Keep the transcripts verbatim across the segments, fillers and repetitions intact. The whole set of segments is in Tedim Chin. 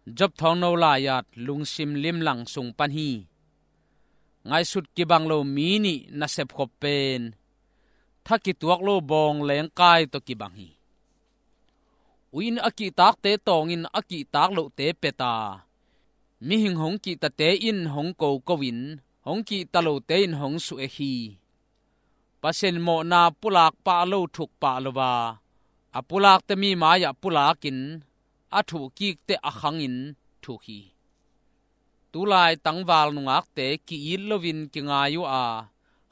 Job thawngno lai-at lungsim limlang sung pan hi. Ngaihsut kibang lo mi nih nasep khop pen tha kituak lo bawng lengkai tawh kibang hi. Ui in a kihtakte tawngin a kihtak lohte peta, mihing hong kihtate in hong koko in, hong kihta lote in hong suhek hi. Pasian mawhna pulak pah lo thuk pah lo a, a pulakte mi mai-ah pulakin, a thuhkikte a khangin thuk hi. Tulai tangval nungakte ki-it loin kingai uh a,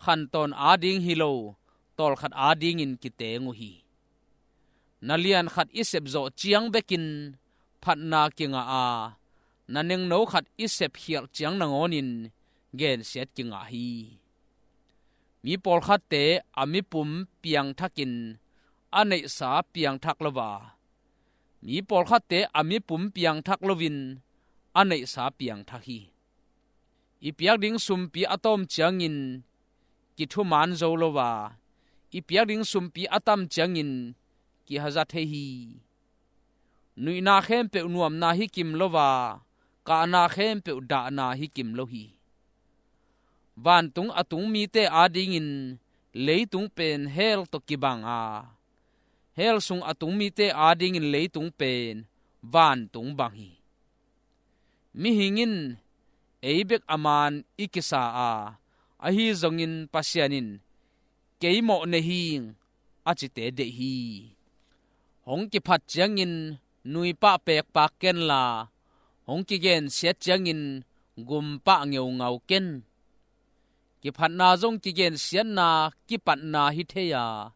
khantawn ading hi lo, tawlkhat adingin kiteng uh hi. Na lian khat i sep zawh ciang bekin phatna kingah a, na nengno khat i sep khialh ciang nangawnin gensiat kingah hi. Mi pawlkhatte a mipum piangthakin a neihsa piangthak lo a, mi pawlkhatte a mipum piangthak loin a neihsa piangthak hi. I piak ding sumpi a tawm ciangin kithuman zo lo a, i piak ding sumpi a tam ciangin kihaza thei hi. Nuihna khempeuh nuamna hi kim lo a, kahna khempeuh dahna hi kim lo hi. Vantung a tung mite adingin leitung pen hell tawh kibang a, hell sung a tung mite adingin leitung pen vantung bang hi. Mihing in ei bek a man i kisa a, ahi zongin Pasian in kei mawh nei hing a cite deih hi. Hong kiphat ciangin nuipah pekpak kenla, hong kigensiat ciangin gumpah ngeungau ken. Kiphatna zong kigensiatna kipatna hi thei a,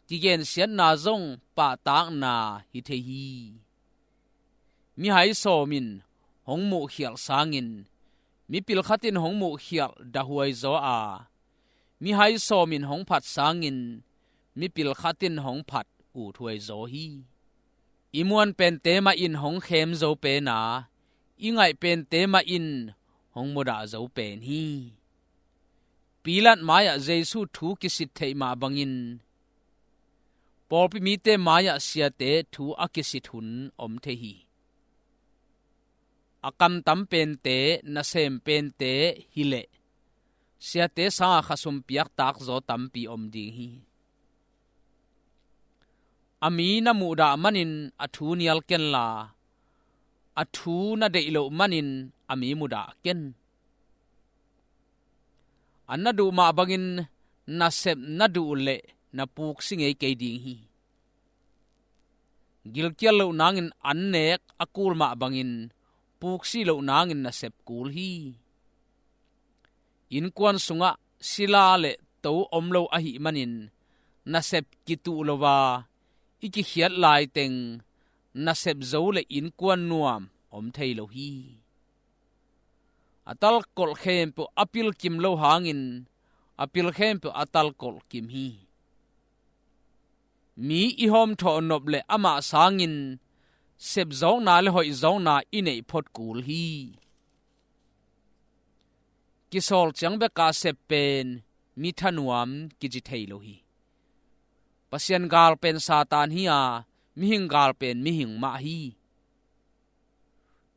kigensiatna zong pahtakna hi thei hi. Mihai sawmin hong muhkhialh sangin mipil khatin hong muhkhialh dahhuai zaw a, mihai sawmin hong phat sangin mipil khatin hong phat uthuai zaw hi. I muan pente mah in hong khem zo pen a, i ngaih pente mah in hong mudah zo pen hi. Pilat mai-ah Jesu thu kisit theih mah bangin pawlpi mite mai-ah siate thu a kisit hun om thei hi. A kamtam pente, nasem pente hileh siate sanga khasum piaktak zaw tampi om ding hi. A mi na muhdah manin a thu nial kenla, a thu na deih loh manin a mi mudah ken. An na duh mah bangin nasep na duh leh na puksi ngei kei ding hi. Gilkial loh nangin an nek a kul mah bangin puksi loh nangin nasep kul hi. Innkuan sungah sila le to om lo ahih manin nasep kituh lo a, i kikhiat laiteng nasep zo le innkuan nuam om thei lo hi. A talkolh khempeuh a pilkim lo hangin a pil khempeuh a talkolh kim hi. Mi i hawmthawh nop le amah sangin sepzawkna le hoihzawkna i neih phot kul hi. Kisawl ciang beka sep pen mi thanuam kici thei lo hi. Pasian gal pen Satan hi a, mihing gal pen mihing mah hi.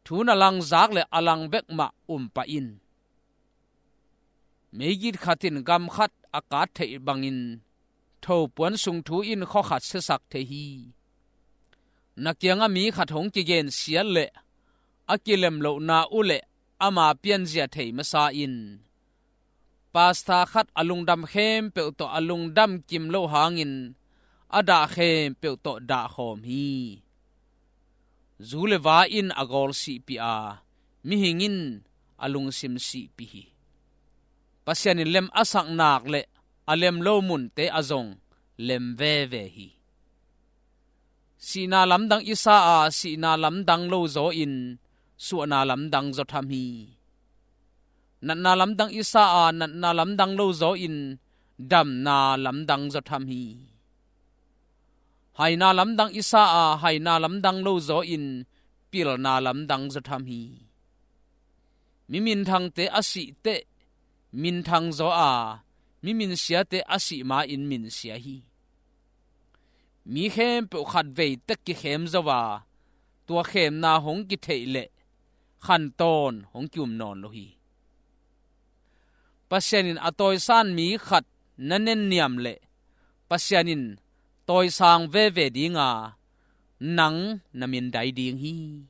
Thu na langzak le a lang bek mah um pah in. Meigit khat in gam khat a kat theih bangin thopuan sung thu in khua khat siasak thei hi. Na kiangah mi khat hong kigensiat le a kilem lohna uh le ama pianzia thei masa in. Pasta khat a lungdam khempeuh tawh a lungdam kim lo hangin a dah khempeuh tawh dahkhawm hi. Zu le va in a gawl sihpih a, mihing in a lungsim sihpih hi. Pasian in lem a sak nak le a lem lo munte ah zong lem veve hi. Sihna lamdang i sa a, sihna lamdang lo zaw in suahna lamdang zaw tham hi. Natna lamdang i sa a, natna lamdang lo zaw in damna lamdang zaw tham hi. Haina lamdang i sa a, haina lamdang lo zaw in pilna lamdang zaw tham hi. Mi minthangte a sih teh minthang zaw a, mi minsiate a sih ma-in minsia hi. Mi khempeuh khatvei tek kikhem zo a, tua khemna hong kitheih leh khantawn hong ki-um nawn lo hi. Pasian in a tawisan mi khat na nenniam leh Pasian in tawisang veve dinga nang na mindai ding hi.